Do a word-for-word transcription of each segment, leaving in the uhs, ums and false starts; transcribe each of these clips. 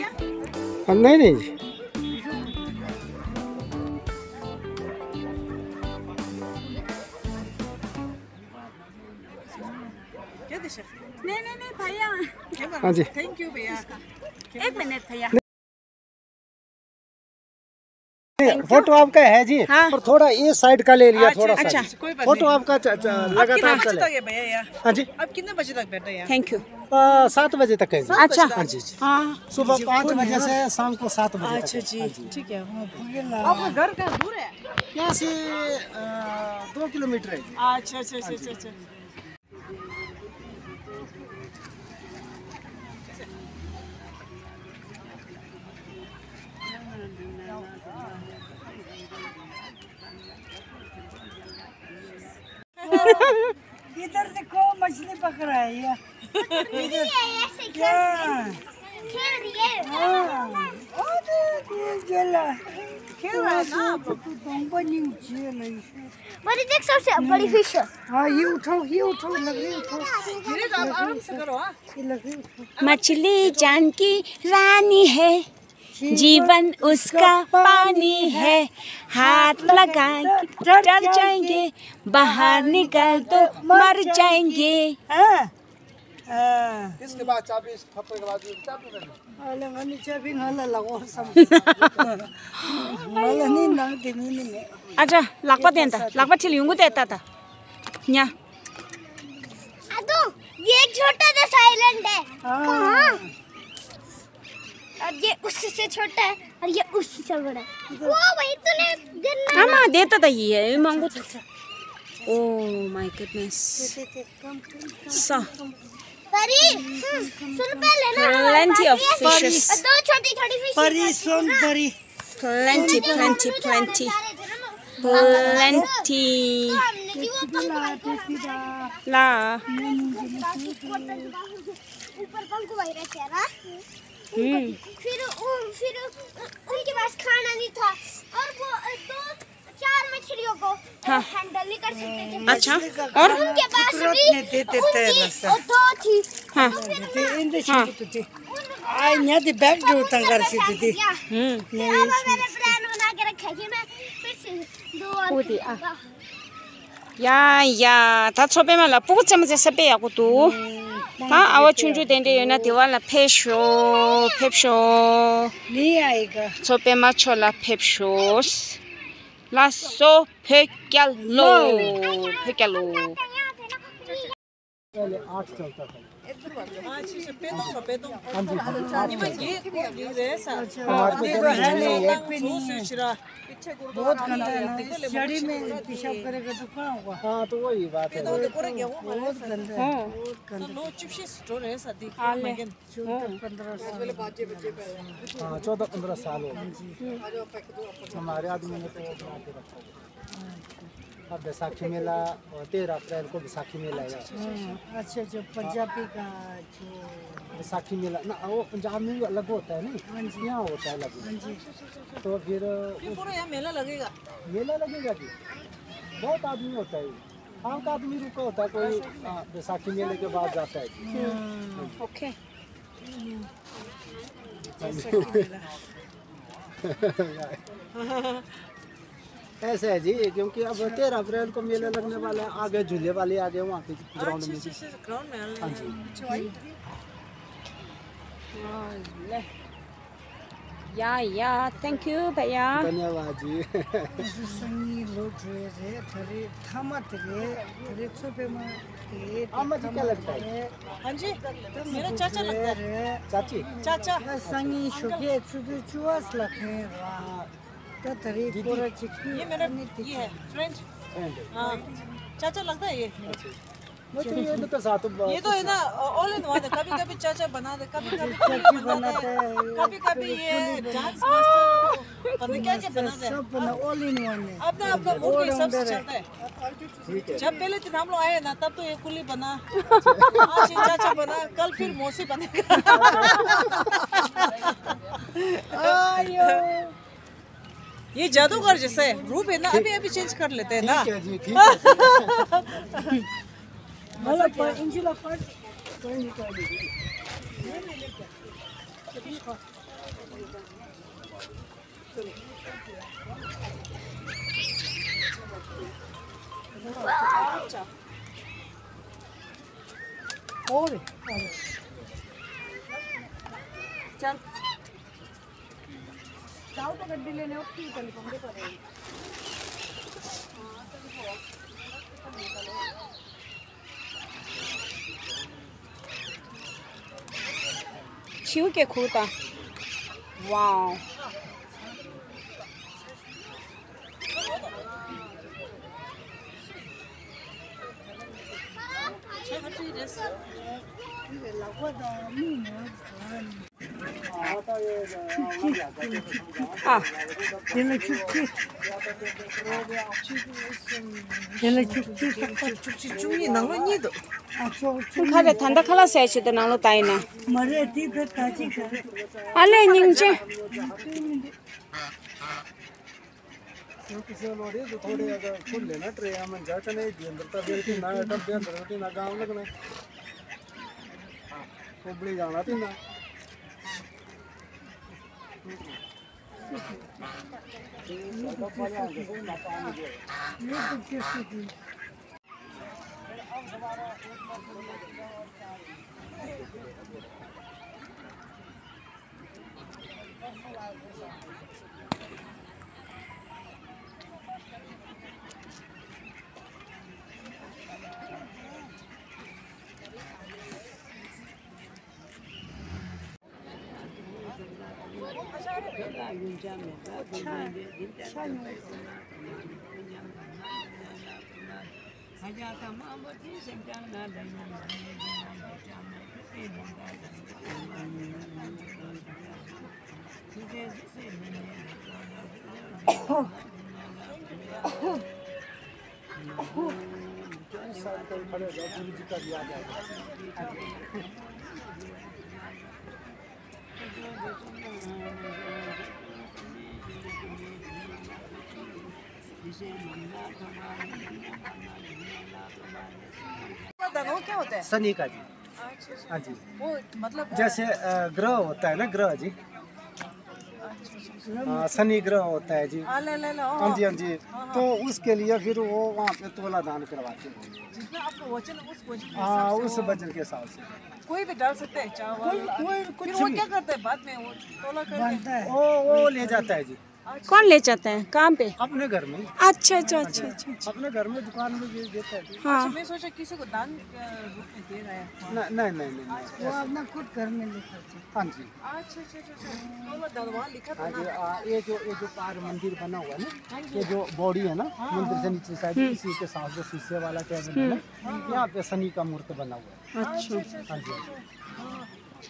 हाँ, नहीं, नहीं जी। क्या दिशा? नहीं, नहीं, नहीं, भैया। हाँ जी। थैंक यू, भैया। एक मिनट, भैया। नहीं, फोटो आपका है जी, हाँ। पर थोड़ा ये साइड का ले लिया, अच्छा, थोड़ा सा। अच्छा। कोई बात फोटो नहीं। आपका च-, च-, अब कितने लगातार बजे चले। तक है भैया यहाँ? हाँ जी। अब कितने बजे तक बैठे हैं यहाँ? Thank you. आ, सात बजे तक है जी। अच्छा। हाँ जी, जी। हाँ। सुबह पाँच बजे से शाम को सात बजे तक। अच्छा जी, हाँ जी। ठीक है। आपका घर कहाँ दूर है? यहाँ से, आ, दो किलोमीटर है जी। अच्छा, अच्छा, अच्छा, अच्छा, अच्छा। इधर देखो, मछली पकड़ रहा है ये। पकड़ रही है, ऐसे खेल रही है। हाँ। खेल रही है। हाँ। ओ, ये जला। खेल रहा है ना। तो तुम बनी उठी है, नहीं। बड़ी देख, सबसे बड़ी फिश। हाँ, ये उठाओ, ये उठाओ, लकड़ी उठाओ। धीरे से, आप आराम से करो, हाँ। ये लकड़ी उठाओ। मछली जान की रानी है, जीवन उसका पानी है, हाथ लगा के डर जाएंगे, बाहर निकल तो मर जाएंगे। हाँ। हाँ। इसके बाद चाबी, इस थप्पड़ के बाद ये चाबी में। ཨ་ལ་ང་ནི་ཅ་པི་ང་ལ་ལག་འོར་བསམ། ང་ལ་ནི་ནང་དེ་མི་ནི་མེད། अच्छा, ལག་པ་དེ་འདྲ། ལག་པ་ཁྲིད་ལ་ཡོང་གི་དེ་ད་ད། ཉ། अदो, ये एक छोटा सा आइलैंड है। हाँ। कहाँ? और ये उससे छोटा है और ये उससे बड़ा है। वो भाई तूने गिरना है। आमा, देता था ये, ये मांगो तो। Oh my goodness। सा। परी, हम्म, सुन पहले ना, plenty of fishes। दो छोटी छोटी फिश परी, सुन परी। Plenty, plenty, plenty। Plenty। ला। ऊपर पंख वही रहते हैं ना। हम्म। फिर वो, फिर उनके पास खाना नहीं था और वो दो चार मछलियों को हाँ। हैंडल नहीं कर सकते थे। अच्छा, और? उनके पास भी उनकी दो थी। हाँ। हाँ। हम्म। फिर अब मैंने प्लान बना के रखा है कि मैं फिर से दो और खेलूंगा। ཡ་ཡ། ད་མཚོ་པདྨ་ལ་སྤུ་གུ་ཆེན་མོ་ཆེ་ས་དཔེ་ཡག་པོ་འདུག་ད་ཨ་བ་ཆུང་ཆུང་དེ་འདྲ་ཡོད་ན་དེ་བ་ལ་ཕེབས་ཤོག་ཕེབས་ཤོག་མཚོ་པདྨ་མཆོག་ལ་ཕེབས་ཤོག་ལགས་སོ། བོད་རྒྱལ་ལོ། བོད་རྒྱལ་ལོ། पहले आठ चलता था। हाँ जी, हाँ। बहुत गंदा है ना, इस जड़ी में पेशाब करेगा तो कहाँ होगा? हाँ, तो वही बात है। बहुत गंदा है, बहुत गंदा। चौदह पन्द्रह साल हो गए। हाँ, चौदह पन्द्रह साल हो गए। हमारे आदमी ने तो बना के रखा है। अब बैसाखी मेला, और तेरह अप्रैल को बैसाखी मेला है। हाँ, अच्छा, जो पंजाबी का जो बैसाखी मेला ना, वो पंजाब में भी अलग होता है ना, हाँ जी। यहाँ होता है अलग। हाँ जी। तो फिर ये पूरा यहाँ मेला लगेगा। मेला लगेगा जी, बहुत आदमी होता है। आम का आदमी रुका होता है कोई, हाँ, बैसाखी मेले के बाद जाता है। हम्म, ओके। ऐसा है जी, क्योंकि अब तेरह अप्रैल को मेला लगने वाला है, आगे झूले वाले आ गए वहाँ पे ग्राउंड में। अच्छा, अच्छा, ग्राउंड में आ गए। हाँ जी। अच्छा भाई। ཡ་ཡ། Thank you भैया। धन्यवाद जी। སང་ཉིན་ལོ་དྲུག་རེད། ད་རེས་མཐའ་མ་དེ་རེད། ད་རེས་མཚོ་པདྨ་དེ་अम्मा जी क्या लगता है? हाँ जी, मेरा चाचा लगता है। चाची? चाचा। ད་སང་ཉིན་ཞོགས་ཀས་ཆུ་ཚོད་བཅུ་པ་ལ་ཐོན་ར། ད་ད་རེས་ཁོ་ར་ཅིག་ये मेरा, ये है फ्रेंड। फ्रेंड है। हाँ, चाचा लगता है ये। अच्छा। मुझे ये तो साथ ये तो है ना, ऑल इन वन है। कभी कभी चाचा बनाते, कभी कभी कुली बनाते, कभी कभी ये डांस मास्टर, पता नहीं क्या क्या बनाते हैं। सब बना, ऑल इन वन है। अपना अपना मूड के हिसाब से चलता है। जब पहले दिन हम लोग आए ना, तब तो ये कुली बना, आज ये चाचा बना, कल फिर मौसी बनेगा। ये जादूगर जैसा है, रूप है ना, अभी अभी चेंज कर लेते हैं ना। ठीक है जी, ठीक है। मतलब, पर इनकी ला पर कोई नहीं, कोई नहीं। चल। जाओ तो गड्डी लेने, और ठीक है, निकल के पड़ेंगे। ཁྱེའུ་སྐྱེ་ཁུག་དང་། ཝའོ། ཨ། དེ་ལ་བཅུ་གཅིག་དེ་ལ་བཅུ་གཅིག་བཅུ་གཅིག་བཅུ་གཉིས་ནང་ལོགས་གཉིས་འདུག་ཨ་ཅོག་ཁ་རེ་ད་ལྟ་ཁ་ལག་ཟས་བྱེད་དུ་ནང་ལོགས་ད་ཡིན་ན། མ་རེད། དེ་ད་ད་ཅིག་ད། ཨ་ལས། སྙིང་རྗེ། ཡང་ཀི་སེ་ལོ་རེ་དུ་ཐོ་རེ་ཡ་ག་ཁུར་ལེ་ན་ཏྲེ་ཡ་མ་འཇའ་ཀ་ནེ་རྒྱན་དུར་ཏ་བེར་ཏི་ན་ཡ་ཏ་བེར་དུར་ཏི་ན་གང་ལག་ན་ཁོ་བླི་གང་ལ་ཏི་ན། सनी का जी। अच्छा, अच्छा। हाँ जी। वो मतलब, अ, जैसे, अ, ग्रह होता है ना, ग्रह जी। अच्छा, अच्छा, अच्छा। हाँ, शनि ग्रह होता है जी। हाँ, ले, ले, ले, हाँ जी, हाँ जी। हाँ, हाँ। तो उसके लिए फिर वो वहाँ पे तोला दान करवाते हैं। जितना आपका वजन, उस वजन के हाँ, हिसाब से उस वो वजन के हिसाब से। कोई भी डाल सकते हैं चावल। कोई, कोई, कुछ भी। फिर वो क्या करता है बाद में, वो तोला करके? बांधता है। वो, वो ले जाता है जी। अच्छा। कौन ले जाता है? कहाँ पे? अपने घर में। अच्छा, अच्छा, अच्छा, अच्छा, अच्छा। अपने घर में दुकान में बेच देता है जी। हाँ। अच्छा, मैं सोचा किसी को दान, अ, रूप में दे रहा है। नहीं, नहीं, नहीं, नहीं, नहीं। वो अपना खुद घर में लेकर के। हाँ जी। अच्छा, अच्छा, अच्छा, अच्छा। तो वो दरबार लिखा था हाँ जी, ना। आ, ये जो, ये जो कार मंदिर बना हुआ है ना, हाँ जी। ये जो बॉडी है ना, हाँ, मंदिर से हाँ। नीचे साइड, हम्म। इसी के साथ जो शीशे वाला टेबल है ना, हम्म। यहाँ पे शनि का मूर्त बना हुआ है। अच्छा। अच्छा, अच्छा, हाँ जी। अच्छा, अच्छा। हाँ।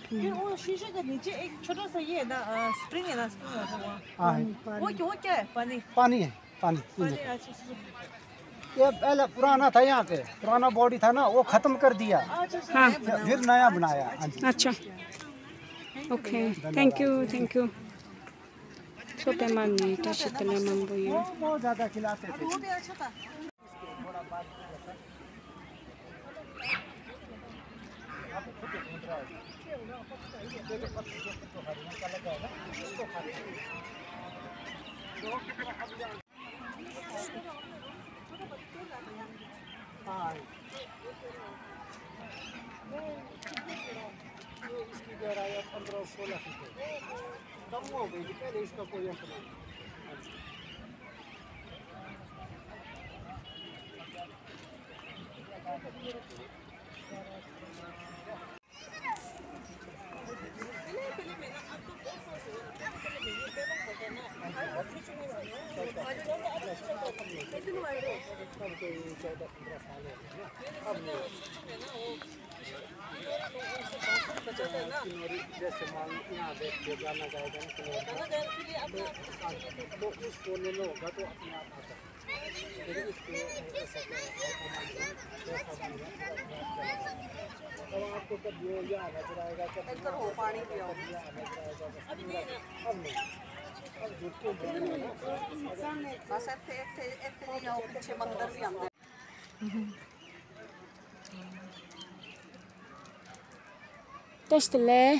फिर वो शीशे के नीचे एक छोटा सा ये है ना, अ, स्प्रिंग है ना, स्प्रिंग वाटर वहाँ। हाँ, है। वो क्या, वो क्या है? पानी? पानी है, पानी, पानी, पीने का। अच्छा, अच्छा, अच्छा। ये पहले पुराना था यहाँ पे, पुराना बॉडी था ना, वो खत्म कर दिया। अच्छा, अच्छा, हाँ। नया बना फिर हुआ। नया बनाया, हाँ जी। अच्छा। OK, thank you, thank you. छोटे मामी, टशी तले मम्बो ये। वो बहुत ज्यादा खिलाते थे। वो भी अच्छा था। हाँ। इसकी गहराई है पन्द्रह सोलह फीट है। कम हो गई, पहले इसका कोई अंत नहीं। ਇੱਧਰ ਹੋ, ਪਾਣੀ ਪਿਆਓ। ਬਸ ਇੱਥੇ, ਇੱਥੇ, ਇੱਥੇ ਨਹੀਂ ਆਓ, ਪਿੱਛੇ ਮੰਦਿਰ ਵੀ ਆਉਂਦੇ। Test le.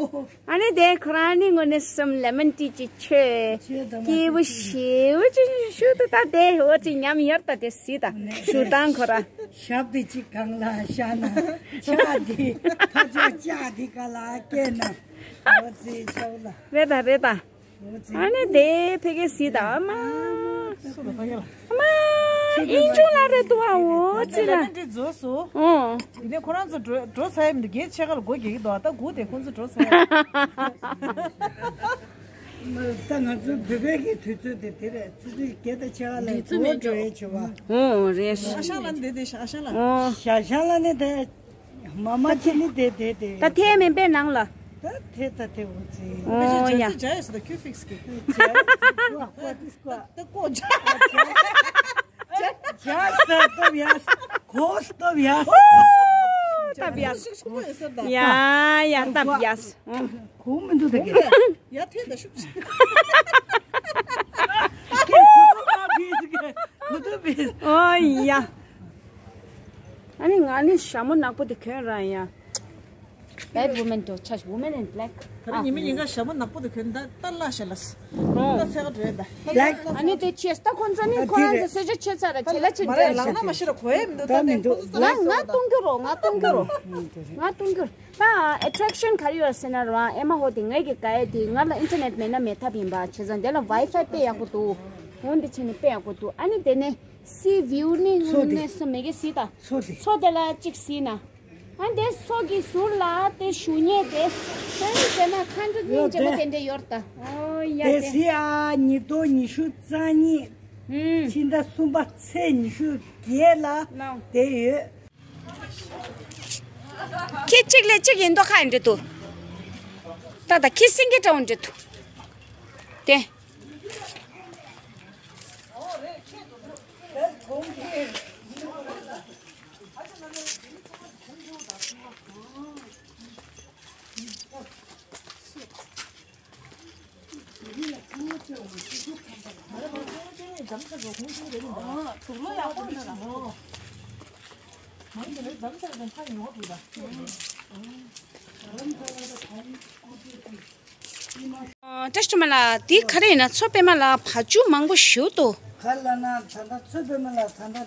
ཨ་ནི་དེ་ཁོ་རང་ནི་དངོས་གནས་སམ་ལེ་མོན་ཊི་ཅིག་མཆོད། ཆོས་དང་མ་སྐྱིད་པོ་ཞེ་པོ་ཅིག་ཞུ་འདུག་ད་དེ་འོ་ཙི་ཉམས་ཡོད་ད་དེ་སྲིད་ད་ཞུ་སྟངས་ཁོ་རང་། ཞབས་དེ་གཅིག་གང་ལ་བཞག་ན་ཕྱག་དེ་ཕ་ཆོས་ལྕགས་དེ་ག་ལ་སྐྱེས་ན་འོ་ཙི་ཤོག་ལ། རེད་ད་རེད་ད། ཨ་ནི་དེ་ཕ་གི་སྲིད་ད་ཨ་མ། ཨ་མ། ཨིན་ཅུང་ལ་རེད་འདུག་ཨ་འོ་ཙི་ལ། ལ་འདྲི་རྫོགས་སོ། ཨོ། དེ་ནས་ཁོ་རང་ཚོ་འགྲོ་འགྲོ་ཚར་ཡ་མི་འདུག་གས་ཕྱེད་ཀ་ལ་སྒོ་རྒྱག་གི་འདུག་ད་སྒུག་དེ་ཁོ་ཚོ་འགྲོ་ཚར་ཡ། ད་ང་ཚོ་བོད་པའི་གི་དུས་ཚོད་དེ་དེ་རེད། ཆུ་ཚོད་བརྒྱད་དང་ཕྱེད་ཀ་ལ་སྒོ་འགྲོ་ཡས་བྱེད་བ། ཨོ་རེད། ཨ་ཤང་ལ་འདི་དེ་ཤ་ཤང་ལ། ཨོ། ཤ་ཤང་ལ་ནི་དེ། མ་མ་ཅི་ནི་དེ་དེ་དེ། ད་ཐེ་མེན་པའི་ནང་ལ། ད་ཐེ་ད་ཐེ་འོ་ཙི། ཨོ་ཡ། ཇ་ཡོད་སོ་ད་ཁྱོད་ཕིག་སི་གི། ཇ་ཡོད་སོ་ཀོ་ཏི་སི་ཀོ། ད་ཀོ་ཇ། ཇ་སྟབ་ཡ། ཀོ་སྟབ་ཡ། སྟབ་ཡ། ཤུག་ཤུག་ཡོད་སོ་ད། ཡ་ཡ་སྟབ་ཡ། ཁོ་མི་འདུག་ད་གི། ཡ་ཐེ་ད་ཤུག་ཤུག། ཁོ་ཐུ་བི། ཨོ་ཡ། ཨ་ནི་ང་ནི་ཞྭ་མོ་ནག་པོ་དེ་གྱོན་ར་ཡ། Bad woman don't touch woman in black. ད་རེས་ཉི་མ་ཉིན་གང་ཞྭ་མོ་ནག་པོ་དེ་གྱོན་ད་ལྟ་ལ་ཤ་ལ་སི། ཨོ། ད་ཚེ་ག་འགྲོ་ཡ་ད། Black. ཨ་ནི་དེ་ཆེས་ད་ཁོང་ཚོ་ནི་ཁོ་རང་ཚོ་གསོལ་ཇ་མཆོད་ཚར་ར་བྱེད་ལ་ཆེ་མ་རེད་ལག་ན་མ་ཤི་ར་གོ་ཡ་མི་འདུག་ད་མི་འདུག་ང་ང་གཏོང་གི་རོ། ང་གཏོང་གི་རོ། ང་གཏོང་གི་རོ། ད་ཨེ་ཊེག་ཤན་ག་རེ་ཡོད་ཟེར་ན་ར་ཨེ་མ་ཧོ་དེ་ངའི་གི་ག་ཡ་དེ་ང་ལ་ཨིན་ཊར་ནེཊ་མེད་ན་མེད་ཐབས་ཡིན་པ་བྱས་ཙང་དེ་ལ་ཝའི་ཕའི་དཔེ་ཡག་པོ་འདུག་འོན་ཏེ་བྱས་ནས་དཔེ་ཡག་པོ་འདུག་ཨ་ནི་དེ་ནས། སི་བིའུ་ནི་མཚོ་དེ། ངོ་མ་སུ་མེད་གི་སི་ད། མཚོ་དེ། མཚོ་དེ་ལ་གཅིག་སི་ན། ཨ་འདི་མཚོ་གི་ཟུར་ལ་དེ་ཞུ་ཉེ་དེ། ཁྱོད་ནི་ཟེར་ན་མཁའ་འགྲོ་སྙིང་རྗེ་མོ་དེ་འདྲ་ཡོད་ད། ཨོ་ཡ་དེ། དེ་སི་ཨ་ཉིས་སྟོང་ཉི་ཤུ་རྩ་གཉིས། ཨུམ། ཕྱི་ཟླ་གསུམ་པ་ཚེས་ཉི་ཤུ་བརྒྱད་ལ་ལའོ། དེ་ཡོད། ཁྱི་གཅིག་ལས་གཅིག་ཡིན་མདོག་ཁ་ཡིན་འདྲ་འདུག་ད་ད་ཁྱི་སེང་གེ་འདྲ་བོ་འདྲ་འདུག་དེ། ཨ། བཀྲ་ཤིས་སྒྲོལ་མ་ལགས། འདི་ག་རེ་ཡིན་ན། མཚོ་པདྨ་ལ་བ་ཕྱུགས་མང་པོ་ཞིག་འདུག་ག་ལ་ན་ད་ལྟ་མཚོ་པདྨ་ལ་ད་ལྟ་དེ།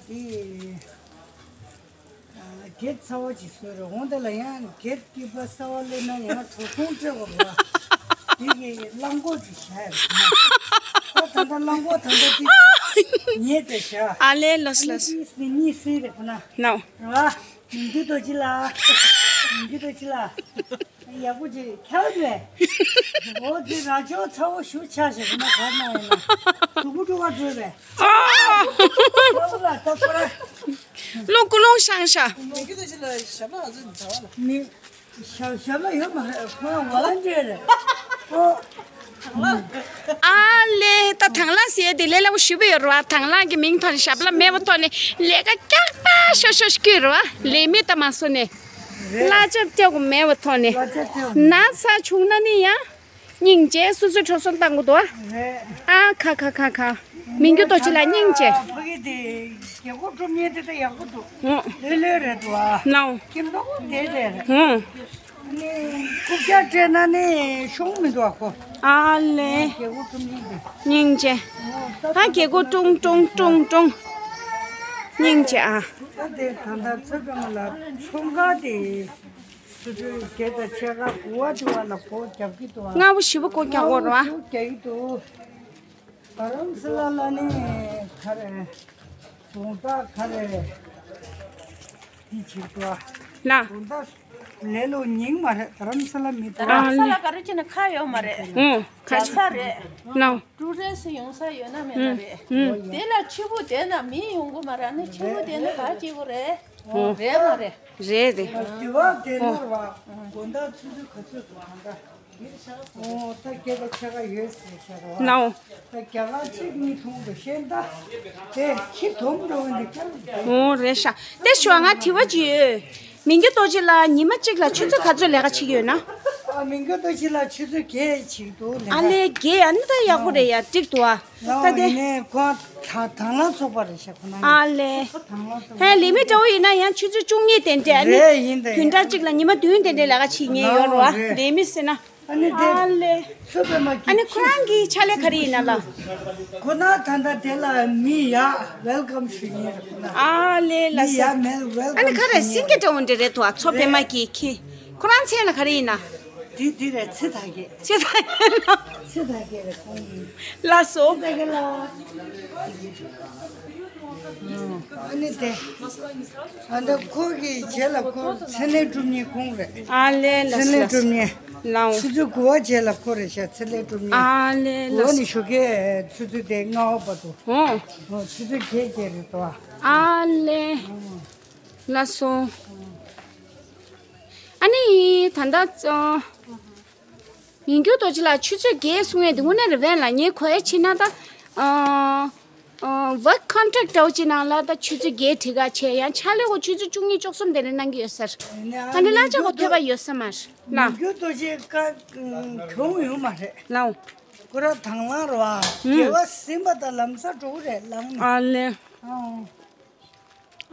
སྒེར་ཚ་བ་ཅིག་བཟོས་རེད། འོང་དེ་ལ་ཡང་སྒེར་གྱི་པ་གསར་བ་སླེབས་ན་ཡང་བྲོ་ཁུང་སྤྲད་དགོས་རེད་བ། དེ་གི་གླང་གོག་ཅིག་བཞག་ཡོད་རེད། ད་ད་ལྟ་གླང་གོག་ད་ལྟ་དེ་ཉེས་དེ་བཞག་ཨ་ལེ་ལོས་ལོས། ཨ་ནི་གཉིས་སྲིད་རེད་ཁོ་ན། ནའོ། རེད་བ། མི་འདུག་རྡོ་རྗེ་ལགས། མི་འདུག་རྡོ་རྗེ་ལགས། ཡག་པོ་ཅིག་ཁྱབ་པས། འོ་དེ་ར་ཅོ་ཚ་བོ་ཞུ་ཆ་ཞེས་ཁོ་ན་གར་ན་ཡིན་ན། གཟུགས་པོ་སྤྲོ་བ་སྤྲོས་པས། ཨ། ལོ་ཀུ་ལོང་ཤང་ཤ། མི་ཞབས་ཞབས་ལ་ཡོད་མ་རེད། ཁོ་ཝོ་ལན་ཊི་ཡར་རེད། ཨོ། ཨ་ལེ། ད་དང་བླངས་ཟེར་དེ་ལས་སླ་པོ་ཞུ་བ་ཡོད་རེད་བ། དང་བླངས་ཀྱི་མིང་ཐོག་ནས་ཞབས་ལ་མེད་པ་ཐོག་ནས་ལས་ཀ་ཀྱག་ཀྱག་ཤོ་ཤོ་ཞིག་རེད་བ། ལས་མི་ད་མ་སོ་ནས་གླ་ཆ་སྤྲད་དགོས་མེད་པ་ཐོག་ནས། ན་ཚ་བྱུང་ན་ནི་ཡང་། སྙིང་རྗེ། སོ་སོའི་འཕྲོ་སོར་བཏང་དགོས་འདུག་ཨ། རེད། ཨ་ཁ་ཁ་ཁ་ཁ། མི་འགྱུར་རྡོ་རྗེ་ལགས་སྙིང་རྗེ། ཕ་གི་དེ་རྒྱལ་སྒོ་སྒྲུབ་མཁན་དེ་ད་ཡག་པོ་འདུག་ཨོ། ལྷོད་ལྷོད་རེད་འདུག་ཨ། ནའོ། ཁྱིམ་ཐོག་དེ་དེ་རེད། ཨོ། ནི་རྐུབ་བཀྱག་སྤྲད་ན་ནི་ཤོང་མི་འདུག་ཨ་ཁོ། ཨ་ལེ། རྒྱལ་སྒོ་སྒྲུབ་མཁན་དེ། སྙིང་རྗེ། ཨོ། ད་རྒྱལ་སྒོ་ཀྲུང་ཀྲུང་ཀྲུང་ཀྲུང་། སྙིང་རྗེ་ཨ། ད་དེ་ད་ལྟ་ཚོད་པ་ལ་ཚོང་ཁང་དེ། སོ་སོའི་སྒེར་དང་ཕྱེད་ཀ་གུ་བ་དུ་བ་ལ་སྒོ་རྒྱབ་ཀྱི་འདུག་ཨ། སྔ་པོ་ཞེ་པོ་སྒོ་རྒྱག་དགོས་རེད་བ། སྒོ་རྒྱག་གི་འདུག་རྡ་རམ་ས་ལ་ལ་ནི་ག་རེ། དགོང་དག་ག་རེ། དེ་བྱེད་འདུག་ཨ། ལ། དགོང་དག་ལས་ལོ་ཉིན་མ་རེད། རྡ་རམ་ས་ལ་མི་འདུག་རྡ་རམ་ས་ལ་ག་རེ་བྱེད་ན་ཁ་ཡོད་མ་རེད། ཨོ། ཁ་རྒྱག་ས་རེད། ལ། ཀྲུ་རེ་སི་ཡོང་ས་ཡོད་ན་མེད་ན་རེད། ཨུ། དེ་ལ་ཕྱི་པོ་བསྡད་ན་མི་ཡོང་གི་མ་རེད། ཨ་ནི་ཕྱི་པོ་བསྡད་ན་ག་བྱེད་དགོས་རེད། ཨོ། རེད་མ་རེད། རེད་རེད། དེ་བ་དེ་ནོར་བ། དགོང་དག་ཆུ་ཚོད་ག་ཚོད་འདུག་གང་འདྲ། ཨོ་ད་སྐད་ཆ་ཆ་ག་ཡོད་ཟེར་ཤ་རོ། ནའོ། ད་རྒྱ་གར་གཅིག་གཉིས་མཐོང་འདུག་ཤེས་ད། དེ་ཁྱི་དོམ་འགྲོ་འདི་ཀྱང་། ཨོ་རེད་ཤག་དེ་ཞུ་བ་ང་དྲི་བ་ཅིག་ཡོད། མི་འགྱུར་རྡོ་རྗེ་ལགས་ཉི་མ་གཅིག་ལ་ཆུ་ཚོད་ག་ཚོད་ལས་ཀ་བྱེད་ཀྱི་ཡོད་ན། ཨ་མི་འགྱུར་རྡོ་རྗེ་ལགས་ཆུ་ཚོད་བརྒྱད་ཅིག་འདུག་ལས་ཀ་ཨ་ལས་བརྒྱད། ཨ་ནི་ད་ཡག་པོ་རེད་ཡ། འགྲིག་འདུག་ཨ། ད་དེ་ནས་ཁོང་ད་དང་བླངས་ཚོགས་པ་རེད་ཤག་ཁོ་ན་ཨ་ལས། དང་བླངས་ཚོགས་པ་ཧེ་ལས་མི་འདྲ་བོ་ཡིན་ན་ཡང་ཆུ་ཚོད་བཅུ་གཉིས་དེ་འདྲས། ཨ་ནི་རེད་ཡིན་ད་བདུན་ཕྲག་གཅིག་ལ་ཉི་མ་བདུན་དེ་འདྲས་ལས་ཀ་བྱེད་མཁན་ཡོད་རེད་བ། ཨ་ལས་མི་ཟེར་ན། ཨ་ནི་དེ་ཨ་ལེ། ཚོད་པའི་མ་ཨ་ནི་ཁོ་རང་གི་ཕྱག་ལས་ག་རེ་ཡིན་ན་ལ། ཁོ་ན་ད་ལྟ་དེ་ལ་མི་ཡག་ཝེལ་ཀམ་ཞུ་ཡིན་རེད་ཁོ་ན། ཨ་ལེ་ལ་མི་ཡག་མེད་ཝེལ་ཀམ། ཨ་ནི་ག་རེ་སིང་གེ་འདྲ་བོ་འདྲ་རེད་དོ། ཨ་ཚོ་པད་མ་གི་ཁྱི། ཁོ་རང་མཚན་ལ་ག་རེ་ཡིན་ན། དེ་དེ་རེད་ཚེ་ཐག་གེ། ཚེ་ཐག་གེ་ལ། ཚེ་ཐག་གེ་རེད་ཁོང་ཡིན། ལ་སོ། ཚེ་ཐག་གེ་ལ། ཨ་ནི་དེ། ཨ་ནི་ཁོ་གི་རྗེས་ལ་ཁོ་ཚེ་ལས་གྲུབ་ཉེ་ཁོང་རེད། ཨ་ལེ་ལ་ཚེ་ལས་གྲུབ་ཉེ། ལའོ། ཆུ་ཚོད་དགུ་པ་རྗེས་ལ་ཁོ་རེད་ཤག་ཚེ་ལས་གྲུབ་ཉེ། ཨ་ལེ་ལ། འོ་ནི་ཞོགས་ཀས་ཆུ་ཚོད་དེ་ལྔ་པ་བར་དུ། ཨོ། ཨོ་ཆུ་ཚོད་བརྒྱད་བརྒྱད་རེད་དོ། ཨ་ལེ། ལ་སོ། ཨ་ནི་ད་ལྟ། མི་འགྱུར་རྡོ་རྗེ་ལགས་ཆུ་ཚོད་བརྒྱད་གསུང་ཡས་འདི་དངོས་གནས་རེད་པས་ལ། ངས་གོ་ཡས་ཕྱིན་ན་ད། ཨ། ཨ། ཝརྐ་ཀོན་ཊེག་འདྲ་བོ་ཅིག་ནང་ལ་ད་ཆུ་ཚོད་བརྒྱད་བྲིས་ག་བྱས་ཡང་ཕྱག་ལས་ཁོ་ཆུ་ཚོད་བཅུ་གཉིས་བཅུ་གསུམ་དེ་འདྲ་གནང་གི་ཡོད་ས་རེད། ཨ་ནི་གླ་ཆ་ཁོ་ཐོབ་པ་ཡོད་ས་མ་རེད་ལ། མི་འགྱུར་རྡོ་རྗེ་ཀ་གྱོང་ཡོད་མ་རེད། ལའོ། ཁོ་ར་དང་བླངས་རེད་བ། ཨུམ། དགེ་བ་ཟིན་པ་དང་ལམ་སང་འགྲོ་གི་རེད་ལམ་ནས། ཨ་ལེ། ཨང་།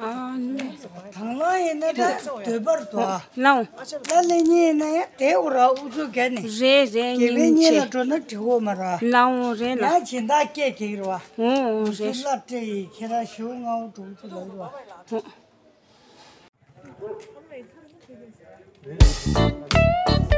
ཨ་ལེ། དང་བླངས་ཡིན་ན་ད་འདོད་པར་འདུག་ཨ། ལའོ། ལ་ལེ་གཉིས་ཡིན་ན་ཡང་དེ་འུ་ར་ཨུ་ཚུགས་བརྒྱབ་ནས། རེད་རེད་དགེ་བའི་གཉེན་ལ་འགྲོ་ན་འགྲིག་གོ་མ་ར། ལའོ་རེད་ལ། ཡང་སྦྱིན་བདག་སྐད་རྒྱག་གི་རེད་བ། ཨོ་ཨོ་རེད་ལ། སླར་སྤྲད་ཡིན་ཁྱེད་རང་ཞུ་ང་འུ་འགྲོ་ཚུལ་ལ་རེད་བ། ཨོ།